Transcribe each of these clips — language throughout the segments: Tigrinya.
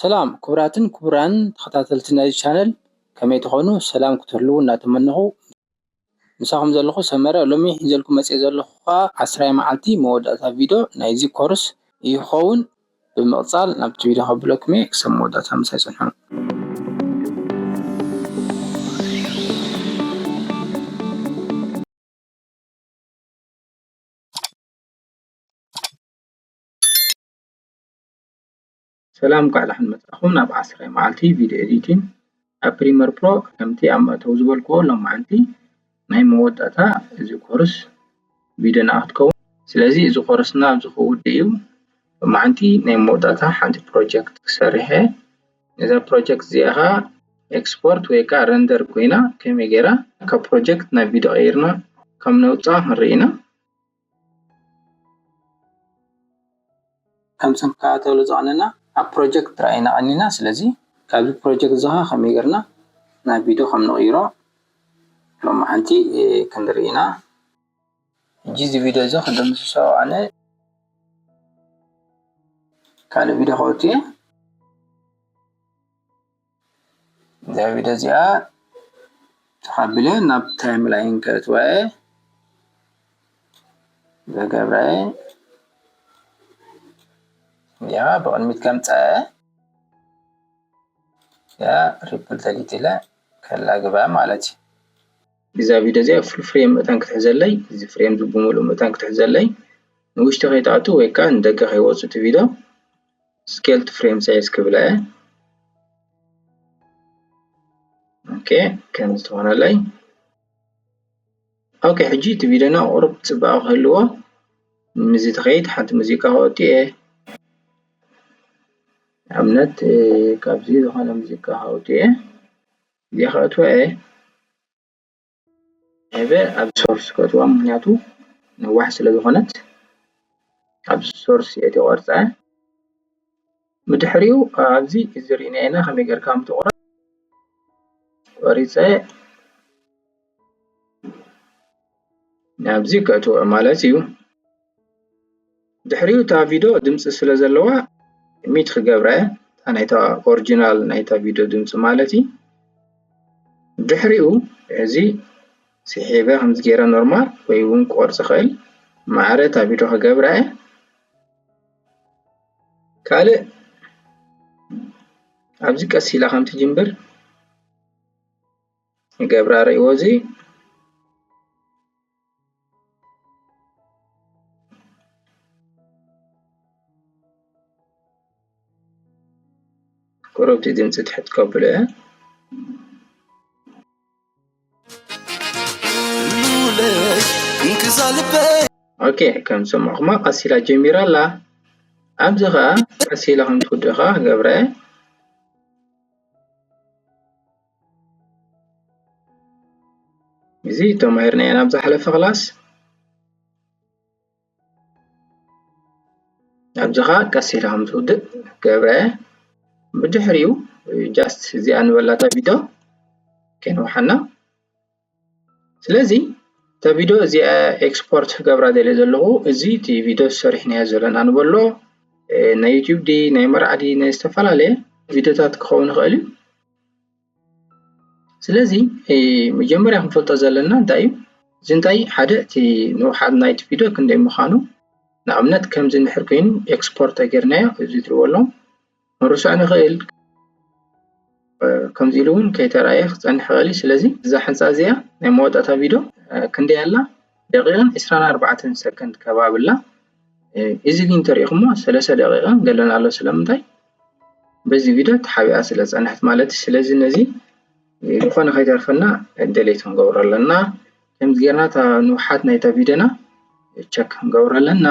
ሰላም ክቡራትን ክቡራን ተኸታተልቲ ናይዚ ቻነል፣ ከመይ ትኾኑ? ሰላም ክትህልዉ እናተመነኹ፣ ምሳኹም ዘለኹ ሰመረ። ሎሚ ሒዘልኩም መፅየ ዘለኹ ከዓ ዓስራይ መዓልቲ መወዳእታ ቪድዮ ናይዚ ኮርስ ይኸውን። ብምቕፃል ናብቲ ቪድዮ ከብለኩም እየ። ክሳብ መወዳእታ ምሳይ ፅንሑ። ሰላም፣ እንኳዕ ደሓን መጻኹም ናብ ዓስራይ መዓልቲ ቪድዮ ኤዲቲንግ ኣብ ፕሪመር ፕሮ። ከምቲ ኣብ መእተዊ ዝበልክዎ፣ ሎማዓንቲ ናይ መወዳእታ እዚ ኮርስ ቪድዮና ክትከውን። ስለዚ እዚ ኮርስና ኣብዚ ክውድእ እዩ። ሎማዓንቲ ናይ መወዳእታ ሓንቲ ፕሮጀክት ክሰርሕ እየ። ነዛ ፕሮጀክት እዚኣ ኸኣ ኤክስፖርት ወይ ከኣ ረንደር ኮይና ከመይ ጌራ ካብ ፕሮጀክት ናብ ቪድዮ ቀይርና ከም ነውጽኣ ክንርኢ ኢና። ከምጽም ክከታተሉ ዝቐነና ኣብ ፕሮጀክት ጥራይ ኢና ቀኒና። ስለዚ ካብዚ ፕሮጀክት እዚ ኸኣ ከመይ ጌርና ናብ ቪድዮ ከም ንቕይሮ ሎማዓንቲ ክንርኢ ኢና። ሕጂ እዚ ቪድዮ እዚ ክድምስሶ ኣነ ካልእ ቪድዮ ከወጽእ እየ። እዛ ቪድዮ እዚኣ ተቐቢለ ናብ ታይም ላይን ከእትዋ እየ። ዘገብረ እያ ብቕድሚት ከምጽኣ እየ። እያ ሪፕል ደሊት ኢለ ከላግባ ማለት እዩ። እዛ ቪድዮ እዚኣ ፉል ፍሬም ምእታን ክትሕዘለይ፣ እዚ ፍሬም እዚ ብምሉእ ምእታን ክትሕዘለይ፣ ንውሽጢ ከይትኣቱ ወይ ከዓ ንደገ ከይወፁ እቲ ቪድዮ ስኬል ቱ ፍሬም ሳይዝ ክብላ እየ። ኦኬ፣ ከምዚ ትኾነለይ። ኦኬ፣ ሕጂ እቲ ቪድዮና ቁሩብ ጽባቐ ክህልዎ፣ ምስዚ ትኸይድ ሓንቲ ሙዚቃ ከወጡ እየ። ንኣብነት፣ እ፣ ካብዚ ዝኾነ ሙዚቃ ከወጡ እየ። እዚኣ ከእትዋ እየ። ሄበ ኣብ ሶርስ ከእትዋ፣ ምኽንያቱ ነዋሕ ስለ ዝኾነት ኣብ ሶርስ እየ እቲ ቆርጻ። ብድሕሪኡ ኣብዚ እዚ ርኢና ኢና ከመይ ጌርካ ከም ትቆርጽ። ቆሪጸ ናብዚ ከእትዎ ማለት እዩ። ድሕሪኡ እታ ቪድዮ ድምፂ ስለ ዘለዋ ሚት ክገብራ እየ። እታ ናይታ ኦሪጂናል ናይታ ቪድዮ ድምፂ ማለት እዩ። ድሕሪኡ እዚ ስሒበ ከምዚ ገይረ ኖርማል ወይ እውን ክቆርፅ ይኽእል። ማዕረ እታ ቪድዮ ክገብራ እየ። ካልእ ኣብዚ ቀስ ኢላ ከም ትጅምር ይገብራ። ርእይዎ እዚ። ቁሩብ እቲ ድምፂ ትሕት ከብሎ እየ። ሉለይ እንክዛ ልበይ። ኦኬ፣ ከም ዝሰማዕኹማ ቀስ ኢላ ጀሚራ ኣላ። ኣብዚ ኸዓ ቀስ ኢላ ከም ትውድእ ኸዓ ክገብራ እየ። እዚ ተማሂርናዮ ናብ ዝሓለፈ ክላስ። ኣብዚ ኸዓ ቀስ ኢላ ከም ትውድእ ገብረ። ብድሕሪኡ ጃስት እዚኣ ንበላታ ቪድዮ ከይንውሓና። ስለዚ እታ ቪድዮ እዚኣ ኤክስፖርት ክገብራ ደልየ ዘለኹ፣ እዚ እቲ ቪድዮ ዝሰሪሕናዮ ዘለና ንበሎ፣ እ፣ ናይ ዩቲዩብ ድዩ፣ ናይ መርዓ ድዩ፣ ናይ ዝተፈላለየ ቪድዮታት ክኸውን ይኽእል እዩ። ስለዚ፣ እ፣ መጀመርያ ክንፈልጦ ዘለና እንታይ እዩ? እዚ እንታይ ሓደ እቲ ንውሓት ናይቲ ቪድዮ ክንደይ ምዃኑ፣ ንኣብነት ከምዚ እንድሕር ኮይኑ ኤክስፖርት ተገይርናዮ፣ እዚ ትሪእዎ ኣለኹም፣ ክንርስዖ ንኽእል፣ እ፣ ከምዚ ኢሉ እውን ከይተራእየ ክጸንሕ ይኽእል እዩ። ስለዚ እዛ ሕንጻ እዚኣ ናይ መወዳእታ ቪድዮ፣ እ፣ ክንደይ ኣላ? ደቂቕን ዕስራን ኣርባዕተን ሰከንድ ከባቢ ኣላ። እ፣ እዚ ግን እንተሪኢኹሞ ሰለስተ ደቂቕን ገለን ኣሎ። ስለምንታይ? በዚ ቪድዮ ተሓቢኣ ስለ ዝጸንሐት ማለት እዩ። ስለዚ ነዚ፣ እ፣ ዝኾነ ከይተርፈና ደሌት ክንገብሮ ኣለና። ከምዚ ጌርና እታ ንውሓት ናይታ ቪድዮና ቸክ ክንገብሮ ኣለና።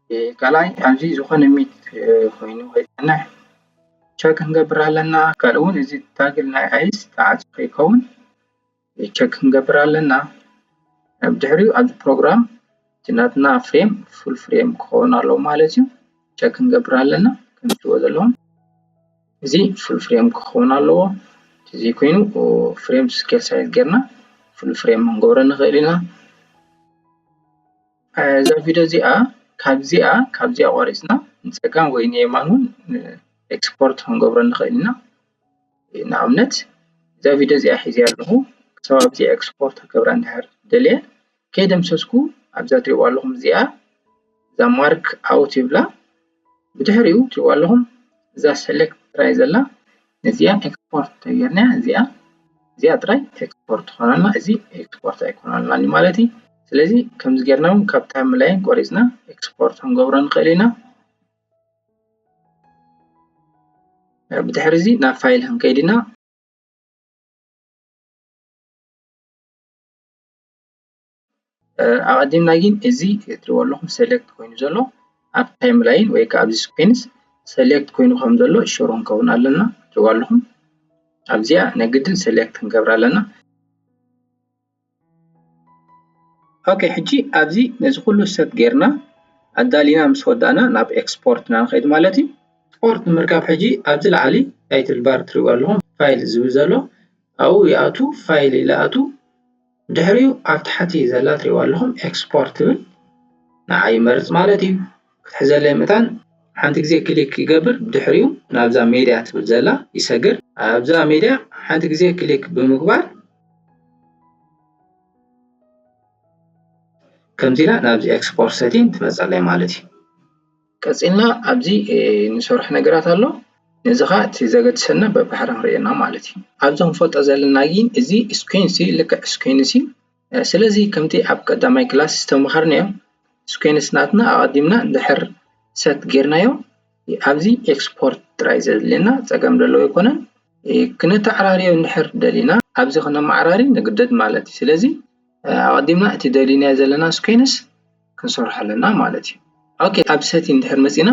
እ፣ ካልኣይ ኣብዚ ዝኾነ ሚት፣ እ፣ ኮይኑ ከይጸንሕ ቸክ ክንገብር ኣለና። ካልእ እውን እዚ ታግል ናይ ኣይስ ተዓጽዩ ከይከውን ቸክ ክንገብር ኣለና። ኣብ ድሕሪኡ ኣብዚ ፕሮግራም እቲ ናትና ፍሬም ፉል ፍሬም ክኸውን ኣለዎ ማለት እዩ። ቸክ ክንገብር ኣለና። ከም ትሪእዎ ዘለኹም እዚ ፉል ፍሬም ክኸውን ኣለዎ። እዚ ኮይኑ ፍሬም ስኬል ሳይዝ ጌርና ፉል ፍሬም ክንገብሮ ንኽእል ኢና። እዛ ቪድዮ እዚኣ ካብዚኣ፣ ካብዚኣ ቆሪጽና ንጸጋም ወይ ንየማን እውን ኤክስፖርት ክንገብሮ ንኽእል ኢና። ንኣብነት እዛ ቪድዮ እዚኣ ሒዘ ኣለኹ። ክሳብ ኣብዚ ኤክስፖርት ክገብራ እንድሕር ደልየ ከይደምሰስኩ ኣብዛ ትሪእዋ ኣለኹም እዚኣ እዛ ማርክ ኣውት ይብላ። ብድሕሪኡ ትሪእዋ ኣለኹም እዛ ሴሌክት ጥራይ ዘላ ነዚኣ ኤክስፖርት ተገይርና እዚኣ እዚኣ ጥራይ ኤክስፖርት ትኾነልና፣ እዚ ኤክስፖርት ኣይኮነልናን ማለት እዩ። ስለዚ ከምዚ ጌርና እውን ካብ ታይም ላይን ቆሪፅና ኤክስፖርት ክንገብሮ ንኽእል ኢና። ብድሕሪ እዚ ናብ ፋይል ክንከይድ ኢና። ኣቐዲምና ግን እዚ እትሪእዎ ኣለኹም ሴሌክት ኮይኑ ዘሎ ኣብ ታይም ላይን ወይ ከዓ ኣብዚ ስኩዌንስ ሴሌክት ኮይኑ ከም ዘሎ ሹር ክንከውን ኣለና። እትሪእዎ ኣለኹም ኣብዚኣ ናይ ግድን ሴሌክት ክንገብር ኣለና። ኦኬ፣ ሕጂ ኣብዚ ነዚ ኩሉ ሰት ጌርና ኣዳሊና ምስ ወዳእና ናብ ኤክስፖርትና ንኸይድ ማለት እዩ። ኤክስፖርት ንምርካብ ሕጂ ኣብዚ ላዕሊ ታይትል ባር ትሪእዎ ኣለኹም ፋይል ዝብል ዘሎ ኣብኡ ይኣቱ፣ ፋይል ኢለ ኣቱ። ድሕሪኡ ኣብ ታሕቲ ዘላ ትሪእዎ ኣለኹም ኤክስፖርት ትብል ንዓ ይመርፅ ማለት እዩ። ክትሕዘለይ መታን ሓንቲ ግዜ ክሊክ ይገብር፣ ድሕሪኡ ናብዛ ሜድያ ትብል ዘላ ይሰግር። ኣብዛ ሜድያ ሓንቲ ግዜ ክሊክ ብምግባር ከምዚ ኢላ ናብዚ ኤክስፖርት ሴቲንግ ትመፀለይ ማለት እዩ። ቀፂልና ኣብዚ ንሰርሖ ነገራት ኣሎ። ነዚ ኸዓ እቲ ዘገድሰና በባሕሪ ንርእየና ማለት እዩ። ኣብዚ ክንፈልጦ ዘለና ግን እዚ ስኩዌንስ እዩ፣ ልክዕ ስኩዌንስ እዩ። ስለዚ ከምቲ ኣብ ቀዳማይ ክላስ ዝተምሃርናዮ ስኩዌንስ ናትና ኣቐዲምና እንድሕር ሰት ጌርናዮ ኣብዚ ኤክስፖርት ጥራይ ዘድልየና ጸገም ዘለዎ ኣይኮነን። ክነተዓራርዮ እንድሕር ደሊና ኣብዚ ክነመዓራሪ ንግደድ ማለት እዩ። ስለዚ ኣቐዲምና እቲ ደሊናዮ ዘለና ስኩዌንስ ክንሰርሖ ኣለና ማለት እዩ። ኦኬ፣ ኣብ ሰቲንግ እንድሕር መጺና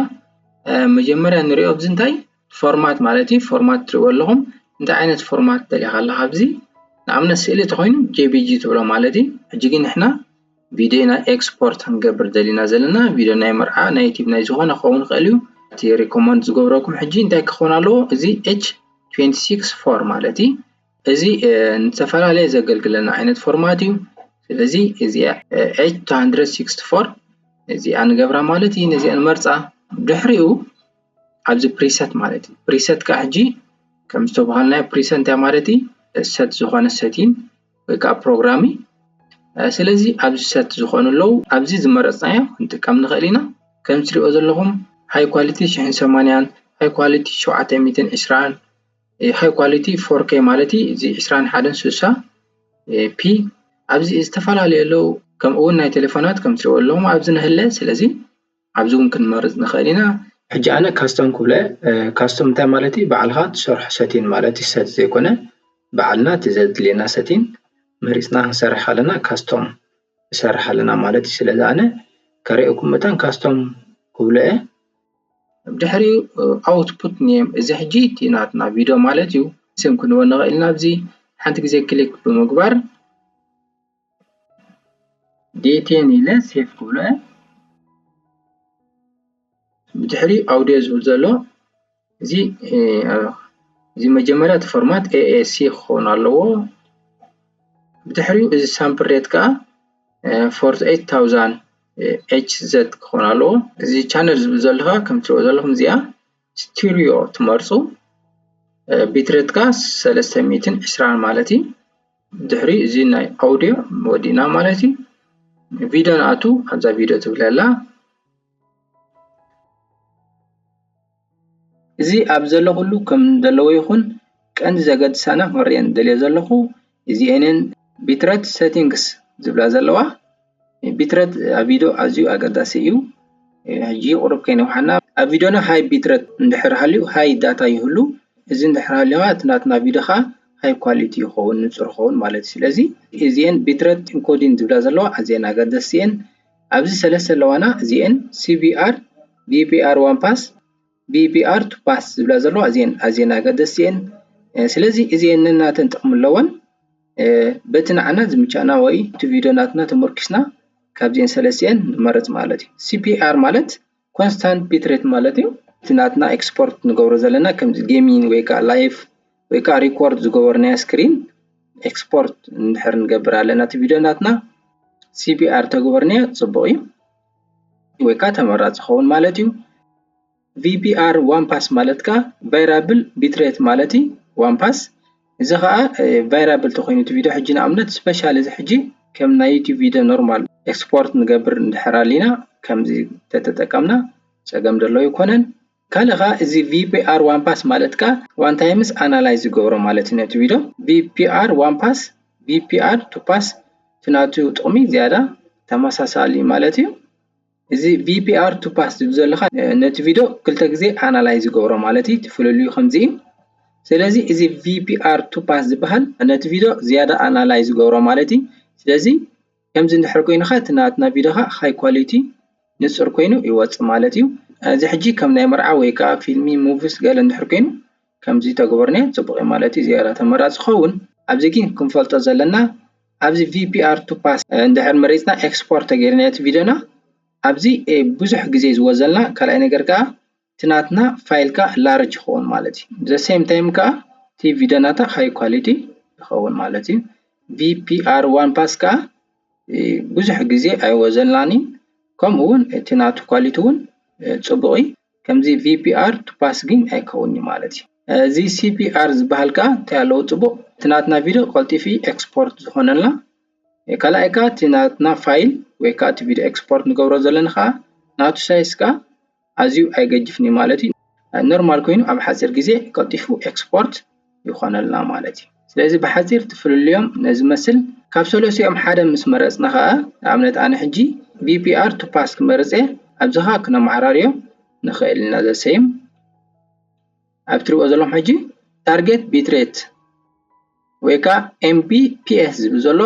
መጀመርያ ንሪኦ ኣብዚ እንታይ ፎርማት ማለት እዩ። ፎርማት ትሪእዎ ኣለኹም። እንታይ ዓይነት ፎርማት ደሊኻ ኣለኻ ኣብዚ ንኣብነት ስእሊ ተኾይኑ ጄፒጂ ትብሎ ማለት እዩ። ሕጂ ግን ንሕና ቪድዮ ኢና ኤክስፖርት ክንገብር ደሊና ዘለና። ቪድዮ ናይ መርዓ ናይ ዩቲብ ናይ ዝኾነ ክኸውን ይኽእል እዩ። እቲ ሪኮመንድ ዝገብረኩም ሕጂ እንታይ ክኸውን ኣለዎ? እዚ ኤች ትዌንቲ ሲክስ ፎር ማለት እዩ። እዚ ንዝተፈላለየ ዘገልግለና ዓይነት ፎርማት እዩ። ስለዚ እዚ ኤች ቱ ሃንድረድ ሲክስቲ ፎር እዚኣ ንገብራ ማለት እዩ። ነዚኣ ንመርፃ። ድሕሪኡ ኣብዚ ፕሪሰት ማለት እዩ። ፕሪሰት ከዓ ሕጂ ከም ዝተባሃልናዮ ፕሪሰት እንታይ ማለት እዩ? ሰት ዝኾነ ሰቲን ወይ ከዓ ፕሮግራም እዩ። ስለዚ ኣብዚ ሰት ዝኾኑ ኣለዉ። ኣብዚ ዝመረፅናዮ ክንጥቀም ንኽእል ኢና። ከም ትሪኦ ዘለኹም ሃይ ኳሊቲ ሽሕን ሰማንያን፣ ሃይ ኳሊቲ ሸውዓተ ሚእትን ዕስራን፣ ሃይ ኳሊቲ ፎር ኬ ማለት እዩ። እዚ ዕስራን ሓደን ስሳ ፒ ኣብዚ ዝተፈላለዩ ኣለዉ። ከምኡ እውን ናይ ቴሌፎናት ከም ትሪእዎ ኣለኹም ኣብዚ ንህለ። ስለዚ ኣብዚ እውን ክንመርፅ ንኽእል ኢና። ሕጂ ኣነ ካስቶም ክብለ ካስቶም እንታይ ማለት እዩ? ባዕልኻ ትሰርሖ ሰቲን ማለት እዩ። ሰት ዘይኮነ ባዕልና እቲ ዘድልየና ሰቲን መሪፅና ክንሰርሕ ከለና ካስቶም ንሰርሕ ኣለና ማለት እዩ። ስለዚ ኣነ ከርእየኩም መታን ካስቶም ክብሎ እየ። ድሕሪኡ ኣውትፑት ኔም እዚ ሕጂ እቲ ናትና ቪድዮ ማለት እዩ። ስም ክንወ ንኽእል ኢና ኣብዚ ሓንቲ ግዜ ክሊክ ብምግባር ዴቴን ኢለ ሴፍ ክብሎ እየ። ብድሕሪ ኣውዲዮ ዝብል ዘሎ እዚ እዚ መጀመርያ እቲ ፎርማት ኤኤሲ ክኸውን ኣለዎ። ብድሕሪኡ እዚ ሳምፕል ሬት ከዓ ፎርቲ ኤይት ታውዛንድ ኤች ዘድ ክኸውን ኣለዎ። እዚ ቻነል ዝብል ዘሎ ከዓ ከም ትሪእዎ ዘለኹም እዚኣ ስቲሪዮ ትመርፁ። ቢትሬት ከዓ ሰለስተ ሚእትን ዕስራን ማለት እዩ። ድሕሪ እዚ ናይ ኣውዲዮ ወዲእና ማለት እዩ። ቪድዮ ንኣቱ ኣብዛ ቪድዮ ትብለላ። እዚ ኣብ ዘለኹሉ ከም ዘለዎ ይኹን ቀንዲ ዘገድሳና ክርእየን ደልየ ዘለኹ እዚኤንን ቢትሬት ሴቲንግስ ዝብላ ዘለዋ። ቢትሬት ኣብ ቪድዮ ኣዝዩ ኣገዳሲ እዩ። ሕጂ ቁሩብ ከይነውሓና ኣብ ቪድዮና ሃይ ቢትሬት እንድሕር ሃልዩ ሃይ ዳታ ይህሉ። እዚ እንድሕር ሃልዩ ከዓ እቲ ናትና ቪድዮ ከዓ ሃይ ኳሊቲ ይኸውን፣ ንጹር ይኸውን ማለት እዩ። ስለዚ እዚኤን ቢትሬት ኢንኮዲን ዝብላ ዘለዋ ኣዝየን ኣገደስቲ እየን። ኣብዚ ሰለስተ ኣለዋና እዚኤን ሲቢኣር፣ ቪፒኣር ዋን ፓስ፣ ቪፒኣር ቱ ፓስ ዝብላ ዘለዋ እዚኤን ኣዝየን ኣገደስቲ እየን። ስለዚ እዚኤን ነናተን ጥቕሚ ኣለወን። በቲ ንዓና ዝምቻና ወይ እቲ ቪድዮ ናትና ተመርኪስና ካብዚኤን ሰለስቲኤን ንመርጽ ማለት እዩ። ሲፒኣር ማለት ኮንስታንት ቢትሬት ማለት እዩ። እቲ ናትና ኤክስፖርት ንገብሮ ዘለና ከምዚ ጌሚንግ ወይ ከዓ ላይቭ ወይ ከዓ ሪኮርድ ዝገበርናዮ ስክሪን ኤክስፖርት እንድሕር ንገብር ኣለና እቲ ቪድዮ ናትና ሲፒኣር ተገበርናዮ ጽቡቕ እዩ ወይ ከዓ ተመራጺ ይኸውን ማለት እዩ። VPR one pass ማለት ከዓ variable bitrate ማለት እዩ። One pass እዚ ከዓ variable ተኮይኑ እቲ ቪድዮ ሕጂ ንኣብነት special እዚ ሕጂ ከም ናይ YouTube ቪድዮ normal export ንገብር እንድሕር ኣሊና ከምዚ ተተጠቀምና ጸገም ደሎ ይኮነን። ካልእ ከዓ እዚ VPR one pass ማለት ከዓ one times analyze ዝገብሮ ማለት እዩ ነቲ ቪድዮ። VPR one pass VPR two pass ትናቱ ጥቕሚ ዝያዳ ተመሳሳሊ ማለት እዩ። እዚ VPR two pass ዝብል ዘለካ ነቲ ቪድዮ ክልተ ግዜ analyze ዝገብሮ ማለት እዩ። እቲ ፍልልዩ ከምዚ እዩ። ስለዚ እዚ VPR two pass ዝበሃል ነቲ ቪድዮ ዝያዳ analyze ዝገብሮ ማለት እዩ። ስለዚ ከምዚ እንድሕር ኮይኑኻ እቲ ናትና ቪድዮኻ high quality ንጹር ኮይኑ ይወጽእ ማለት እዩ። እዚ ሕጂ ከም ናይ መርዓ ወይ ከዓ ፊልሚ፣ movies ገለ እንድሕር ኮይኑ ከምዚ ተግበርንዮ ጽቡቕ እዩ ማለት እዩ። ዝያዳ ተመራጺ ክኸውን። ኣብዚ ግን ክንፈልጦ ዘለና ኣብዚ VPR two pass እንድሕር መሪጽና export ተገይርና እቲ ቪድዮና ኣብዚ ብዙሕ ግዜ ዝወዘልና ካልኣይ ነገር ከዓ እቲ ናትና ፋይል ከዓ large ይኸውን ማለት እዩ። The same time ከዓ እቲ ቪድዮ ናታ high quality ይኸውን ማለት እዩ። VPR one pass ከዓ ብዙሕ ግዜ ኣይወዘልናን እዩ። ከምኡ እውን እቲ ናቱ quality እውን ጽቡቕ እዩ። ከምዚ VPR two pass ግን ኣይከውን እዩ ማለት እዩ። እዚ CPR ዝበሃል ከዓ እንታይ ኣለዎ ጽቡቕ እቲ ናትና ቪድዮ ቀልጢፉ export ዝኾነልና ካልኣይ ከዓ እቲ ናትና ፋይል ወይ ከዓ እቲ ቪድዮ export ንገብሮ ዘለና ከዓ ናቱ size ከዓ ኣዝዩ ኣይገጅፍን እዩ ማለት እዩ። Normal ኮይኑ ኣብ ሓፂር ግዜ ቀልጢፉ export ይኾነልና ማለት እዩ። ስለዚ ብሓፂር ትፍልልዮም ነዚ መስል ካብ ሰለሲኦም ሓደ ምስ መረፅና ከዓ ንኣብነት ኣነ ሕጂ VPR two pass ክመርፅ እየ። ኣብዚ ከዓ ክነመዓራርዮ ንኽእል ኢና። The same ኣብ ትሪእዎ ዘለኹም ሕጂ target bitrate ወይ ከዓ MBPS ዝብል ዘሎ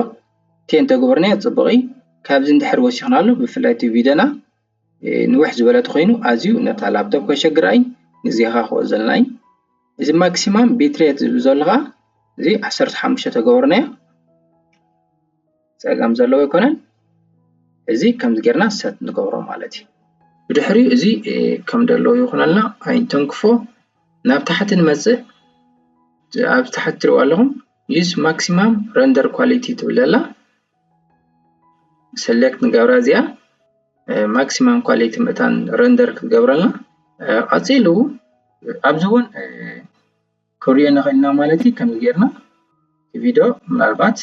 ten ተግበርናዮ ፅቡቕ እዩ። ካብዚ እንድሕር ወሲኽናሉ ብፍላይ እቲ ቪድዮና ንውሕ ዝበለ ተኮይኑ ኣዝዩ ነታ ላፕቶፕ ከሸግራ እዩ። ግዜኻ ክወዘልና እዩ። እዚ maximum bitrate ዝብል ዘሎ ከዓ እዚ ዓሰርተ ሓሙሽተ ተገበርናዮ ፀገም ዘለዎ ኣይኮነን። እዚ ከምዚ ጌርና set ንገብሮ ማለት እዩ። ብድሕሪኡ እዚ ከም ደለዎ ይኹነልና ኣይንተንክፎ። ናብ ታሕቲ ንመፅእ። ኣብ ታሕቲ ትሪእዋ ኣለኹም use maximum render quality ትብል ኣላ። Select ንገብራ እዚኣ maximum quality መታን render ክትገብረልና። ቀፂሉ ኣብዚ እውን ክሪኦ ንኽእል ኢና ማለት እዩ። ከምዚ ጌርና ቪድዮ ምናልባት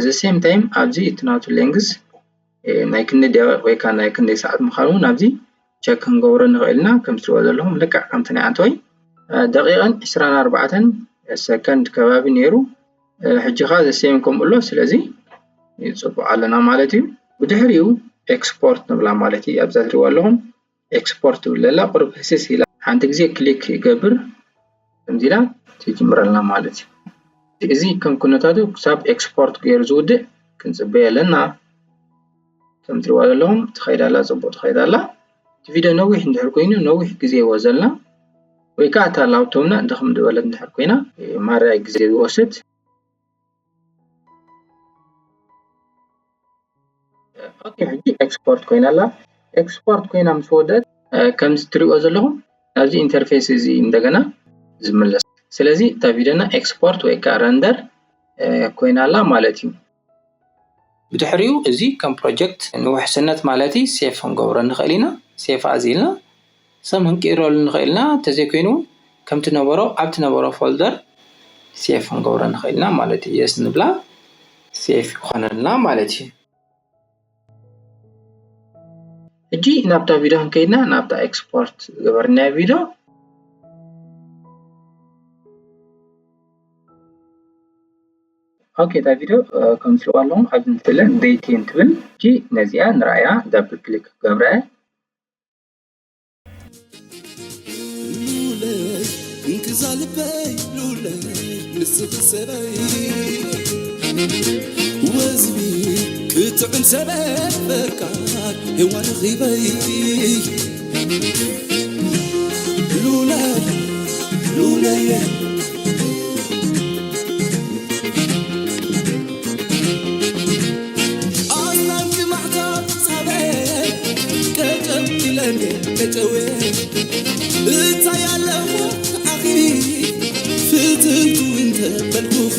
the same time ኣብዚ እቲ ናቱ length ናይ ክንደይ ደቂቕ ወይ ከዓ ናይ ክንደይ ሰዓት ምዃኑ እውን ኣብዚ check ክንገብሮ ንኽእል ኢና። ከም ትሪእዎ ዘለኹም ልክዕ ከምቲ ናይ ዓንተወይ ደቂቕን ዕስራን ኣርባዕተን ሰከንድ ከባቢ ነይሩ። ሕጂ ኸዓ the same ከምኡ ኣሎ። ስለዚ ፅቡቕ ኣለና ማለት እዩ። ብድሕሪኡ export ንብላ ማለት እዩ። ኣብዛ ትሪእዋ ኣለኹም export ትብል ዘላ ቁሩብ ህስስ ኢላ ሓንቲ ግዜ ክሊክ ይገብር ከምዚ ኢላ ትጅምረልና ማለት እዩ። እዚ ከም ኩነታቱ ክሳብ export ገይሩ ዝውድእ ክንፅበይ ኣለና። ከም ትሪእዋ ዘለኹም ትኸይድ ኣላ፣ ፅቡቕ ትኸይድ ኣላ። እቲ ቪድዮ ነዊሕ እንድሕር ኮይኑ ነዊሕ ግዜ ይወዘልና ወይ ከዓ እታ ላፕቶፕና ድኽም ዝበለት እንድሕር ኮይና ማራይ ግዜ ዝወስድ። ኦኬ ሕጂ export ኮይና ኣላ። Export ኮይና ምስ ወደት ከምዚ ትሪእዎ ዘለኹም ናብዚ interface እዚ እንደገና ዝምለስ። ስለዚ እታ ቪድዮና export ወይ ከዓ render ኮይና ኣላ ማለት እዩ። ብድሕሪኡ እዚ ከም project ንውሕስነት ማለት እዩ save ክንገብሮ ንኽእል ኢና። Save as ኢልና ስም ክንቅይረሉ ንኽእል ኢና። እንተዘይኮይኑ እውን ከምቲ ነበሮ ኣብቲ ነበሮ folder save ክንገብሮ ንኽእል ኢና ማለት እዩ። Yes ንብላ save ይኾነልና ማለት እዩ። ሕጂ ናብታ ቪድዮ ክንከይድና ናብታ export ዝገበርናዮ ቪድዮ ኦኬ እታ ቪድዮ ከም ትሪእዋ ኣለኹም ኣብዚ ንትለ day ten ትብል። ሕጂ ነዚኣ ንረኣያ double click ክገብራ እየ። ሉለይ እንክዛ ልበይ ሉለይ ንስኺ ሰበይ ወዝቢ ክጥዕም ሰበይ ፈቃድ ሄዋ ረኺበይ ሉለይ ሉለየ ኣስናንኪ ማዕታ ጻበ ቀጨው ኢለኒ ቀጨወ እንታይ ኣለዎ ኣኺ ፍትቱ እንተበልኩኺ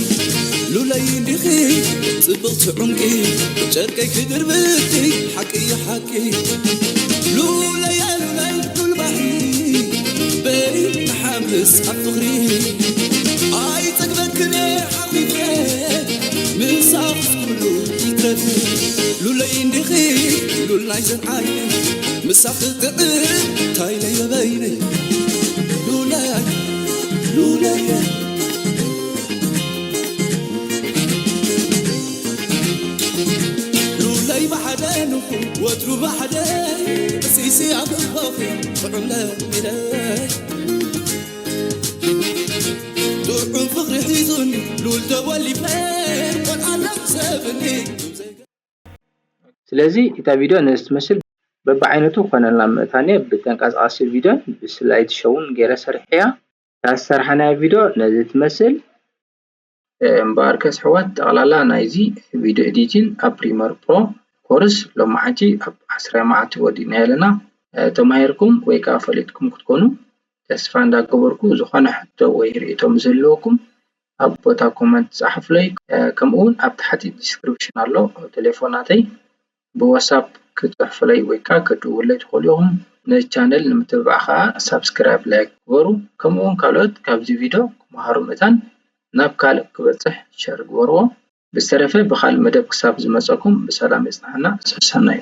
ሉለይ እንዲኺ ጽብቕቲ ዑንቂ ጨርቀይ ክድርብኪ ሓቂ ሓቂ ሉለይ ሉለይ ሉልባሕሪ ኣብ ፍቕሪ ኣይጸግበክን እየ ሓኺፈ፣ ምሳኺ ኩሉ ይትረፍ። ሉለይ እንዲኺ ሉል ናይዘን ዓይነይ፣ ምሳኺ ጥዕም ታይለየ በይነይ። ሉለይ፣ ሉለይ፣ ሉለይ ብሓደ ንኹን ወትሩ ብሓደ፣ እሲሲ ኣበባኺ ጥዑም ለሚደይ። ጥዑም ፍቕሪ ሒዙኒ ሉል ተወሊፈ፣ ቆልዓ ለምሰብኒ። ስለዚ እታ ቪድዮ ነዚ ትመስል። በብዓይነቱ ኮነልና ምእታንየ ብተንቀሳቓሲ ቪድዮን ብስላይድ ሾውን ገይረ ሰሪሐያ። እታ ዝሰርሓናያ ቪድዮ ነዚ ትመስል። እምበኣርከስ ኣሕዋት፣ ጠቕላላ ናይዚ ቪድዮ ኤዲቲን ኣብ ፕሪመር ፕሮ ኮርስ ሎማዓንቲ ኣብ ዓስራይ መዓልቲ ወዲእናዮ ኣለና። ተማሂርኩም ወይ ከዓ ፈሊጥኩም ክትኮኑ ተስፋ እንዳገበርኩ፣ ዝኾነ ሕቶ ወይ ርእይቶ ምስ ዝህልወኩም ኣብ ቦታ ኮመንት ጸሓፉለይ። ከምኡ እውን ኣብ ታሕቲ ዲስክሪፕሽን ኣሎ ቴሌፎን ናተይ፣ ብዋትሳፕ ክትጽሕፉለይ ወይ ከዓ ክትድውሉለይ ትኽእሉ ኢኹም። ነዚ ቻነል ንምትብባዕ ከዓ ሳብስክራይብ፣ ላይክ ግበሩ። ከምኡ እውን ካልኦት ካብዚ ቪድዮ ክመሃሩ ምእታን ናብ ካልእ ክበጽሕ ሸር ግበርዎ። ብዝተረፈ ብኻልእ መደብ ክሳብ ዝመጸኩም ብሰላም የጽንሓና። ሰሰናዩ።